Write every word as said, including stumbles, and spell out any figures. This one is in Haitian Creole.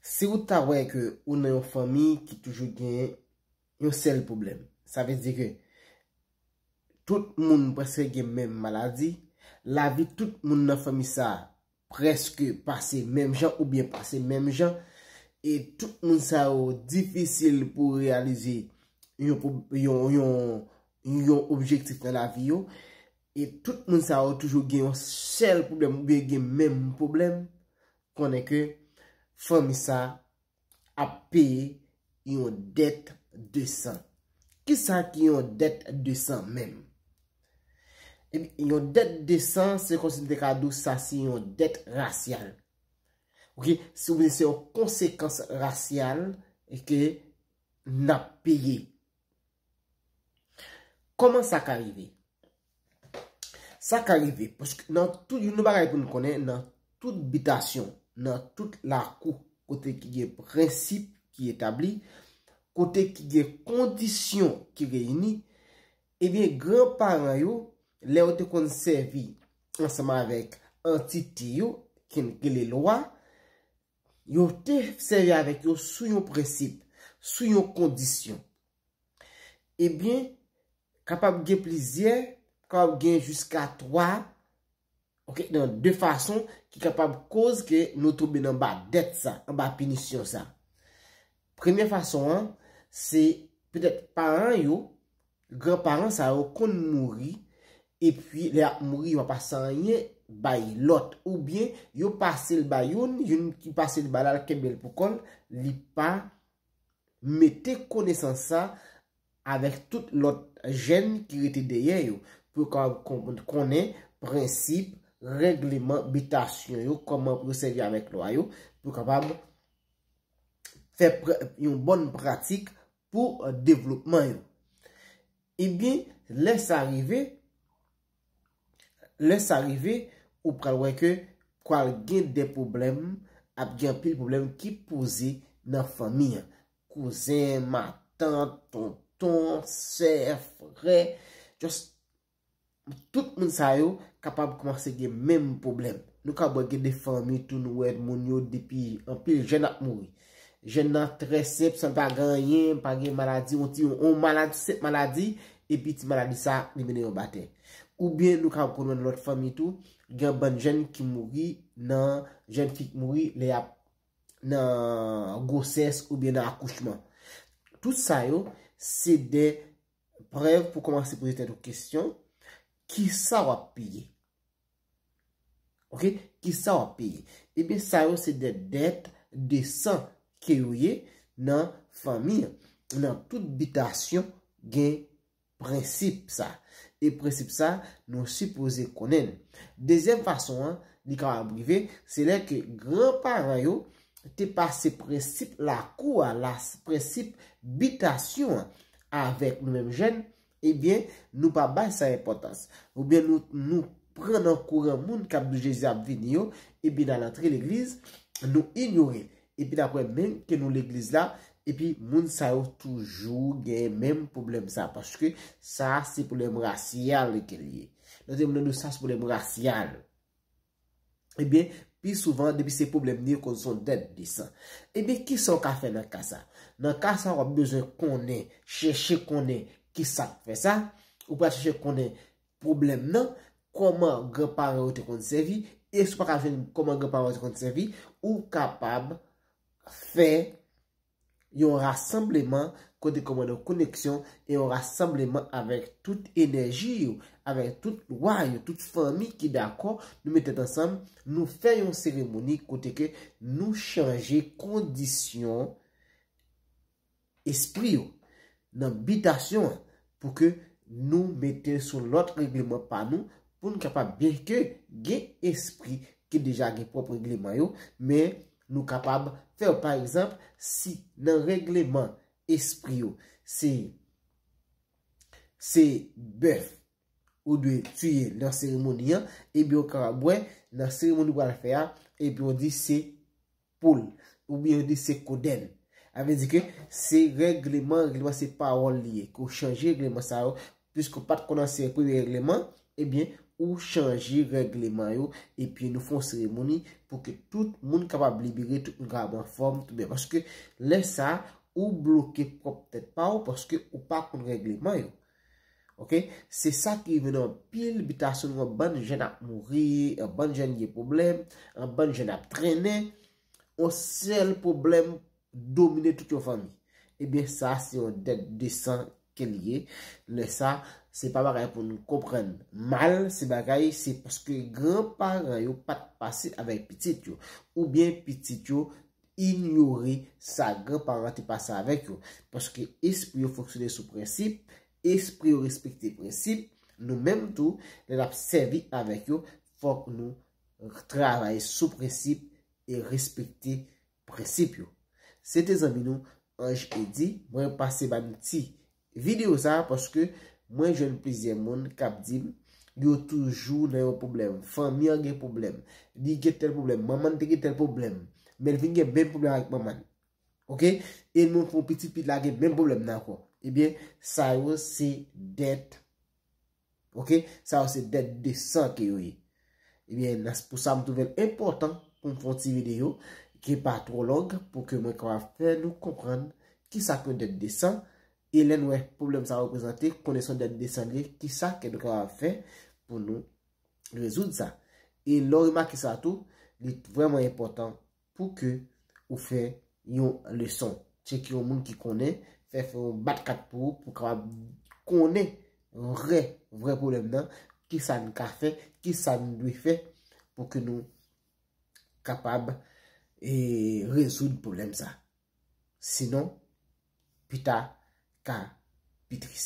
Si ou ta wè ke ou nan yon fanmi ki toujou gen yon sèl pwoblèm, sa vle di ke tout moun prèske gen menm maladi, lavi tout moun nan fanmi sa a prèske pase menm jan oubyen pase menm jan, e tout moun sa yo difisil pou reyalize yon, pwo- yon, yon, yon objektif nan lavi yo, e tout moun sa yo toujou gen yon sèl pwoblèm oubyen gen menm pwoblèm, konnen ke fanmi sa ap peye yon dèt de san. Kisa ki yon dèt de san menm? Ebyen, yon dèt de san, se kòmsi m te ka di w sa se yon dèt rasyal. Oke, si w vle, se yon konsekans rasyal ke n ap peye. Kòman sa ka rive? Sa ka rive, paske nan tout, youn nan bagay pou nou konnen, nan tout bitasyon, nan tout lakou, kote ki gen prensip ki etabli, kote ki gen kondisyon ki reyini, ebyen, granparan yo, lè yo te konn sèvi ansanm avèk antite yo, ki n rele lwa, yo te sèvi avèk yo sou yon prensip, sou yon kondisyon. Ebyen, kapab gen plizyè, kapab gen jiska twa, oke, nan de fason ki kapab koz ke nou tonbe nan ba dèt sa, anba pinisyon sa. Premye fason an, se petèt paran yo, granparan sa yo konn mouri, epi lè y ap mouri, yo pa pase anyen bay lòt, oubyen yo pase l bay youn, youn ki pase l bay la, l kenbe l pou kò l, li pa mete konesans sa avèk tout lòt jèn ki rete dèyè yo, pou yo kapab kon- konnen prensip, règleman, bitasyon yo, kòman pou yo sèvi avèk lwa yo, pou yo kapab fè pr- yon bòn pratik pou devlopman yo. Ebyen, lè sa rive, lè sa rive, ou pral wè ke pral gen de pwoblèm, ap gen anpil pwoblèm ki poze nan fanmi an. Kouzen, matant, tonton, sè, frè, just tout moun sa yo kapab kòmanse gen menm pwoblèm. Nou ka wè gen de fanmi tou, nou wè moun yo depi anpil jèn ap mouri. Jèn nan trè senp, san pa gen anyen, pa gen maladi, yon ti yon maladi, senp maladi, epi ti maladi sa li mennen yo batè. Oubyen nou ka konn wè nan lòt fanmi tou, gen bann jèn ki mouri nan, jèn fi ki mouri lè y ap nan gwosès oubyen nan akouchman. Tout sa yo, se de prèv pou kòmanse poze tèt ou kesyon, kisa w ap peye? Oke? Kisa w ap peye? Ebyen, sa yo se de dèt de san ke yo ye nan fanmi an. Nan tout bitasyon, gen prensip sa. E prensip sa, nou sipoze konnen l. Dezyèm fason an, li kapab rive, se lè ke granparan yo te pase prensip lakou a, la, prensip bitasyon an avèk nou menm jèn, ebyen, nou pa bay sa enpòtans. Oubyen nou, nou pran nan kouran moun k ap di Jezi ap vini yo, epi n al antre legliz, nou inyore l. Epi n ap wè menm ke nou legliz la, epi moun sa yo toujou gen menm pwoblèm sa, paske sa se pwoblèm rasyal ke l ye. Lè nou di sa se pwoblèm rasyal. Ebyen, pi souvan, depi se pwoblèm li, yo konn se yon dèt de san. Ebyen, kisa w ka fè nan ka sa? Nan ka sa, w ap bezwen konnen, chèche konnen kisa k fè sa. Ou pral chèche konnen pwoblèm nan, kòman granparan yo te konn sèvi, e si w pa ka jwenn kòman granparan yo te konn sèvi, ou kapab fè yon rasanbleman kote kòmandan koneksyon e yon rasanbleman avèk tout enèji yo, avèk tout lwa yo, tout fanmi ki dakò, nou met tèt ansanm, nou fè yon seremoni kote ke nou chanje kondisyon espri yo nan bitasyon an pou ke nou mete sou lòt regleman pa nou pou n kapab, byenke gen espri ki deja gen pwòp regleman yo, men nou kapab fè yo. Pa egzanp, si nan regleman espri yo, se, se bèf ou dwe tiye nan seremoni an, ebyen, ou kapab wè nan seremoni ou pral fè a, ebyen, ou di se poul, oubyen yo di se kodèn. Sa vle di ke se regleman, regleman se pawòl li ye. Ke w chanje regleman sa yo, piske w pa t konn anseye premye regleman, ebyen, ou chanje règleman yo, epi nou fè yon seremoni pou ke tout moun kapab libere, tout moun kapab anfòm, tout byen. Paske lè sa, ou bloke pwòp tèt pa ou, paske ou pa konn règleman yo. Ok? Se sa ki rive nan anpil bitasyon, nou wè bann jèn ap mouri, bann jèn gen pwoblèm, bann jèn ap trennen, yon sèl pwoblèm domine tout yon fanmi. Ebyen, sa se yon dèt de san ke l ye. Lè sa, se pa bagay pou nou konprann mal, se bagay, se paske granparan yo pa t pase avèk pitit yo, oubyen pitit yo inyore sa granparan te pase avèk yo, paske espri yo fonksyone sou prensip, espri yo respekte prensip. Nou menm tou, lè n ap sèvi avèk yo, fòk nou travay sou prensip e respekte prensip yo. Se te zanmi nou, Ange Eddy, mwen pase ban ti videyo sa a, paske mwen jwenn plizyè moun k ap di m yo toujou nan yon pwoblèm. Fanmi an gen pwoblèm. Li gen tèl pwoblèm. Manman l te gen tèl pwoblèm. Men l vin gen menm pwoblèm avèk manman l. Ok? E nou fè yon pitit, pitit la gen menm pwoblèm nan ankò. Ebyen, sa yo se dèt. Ok? Sa yo se dèt de san ke yo ye. Ebyen, nan, pou sa, m twouve l enpòtan pou m fè yon ti videyo ki pa twò long pou ke mwen kapab fè nou konprann kisa k yon dèt de san. E lè n wè pwoblèm sa reprezante, konnen se yon dèt de san li ye, kisa ke nou kapab fè pou nou rezoud sa. E lè w remake sa tou, li vrèman enpòtan pou ke ou fè yon leson. Tcheke yon moun ki konnen, fè, fè yon bat kat pou ou, pou kapab konnen vrè, vrè pwoblèm nan, kisa n ka fè, kisa n dwe fè pou ke nou kapab e, rezoud pwoblèm sa. Sinon, pita ka pi tris.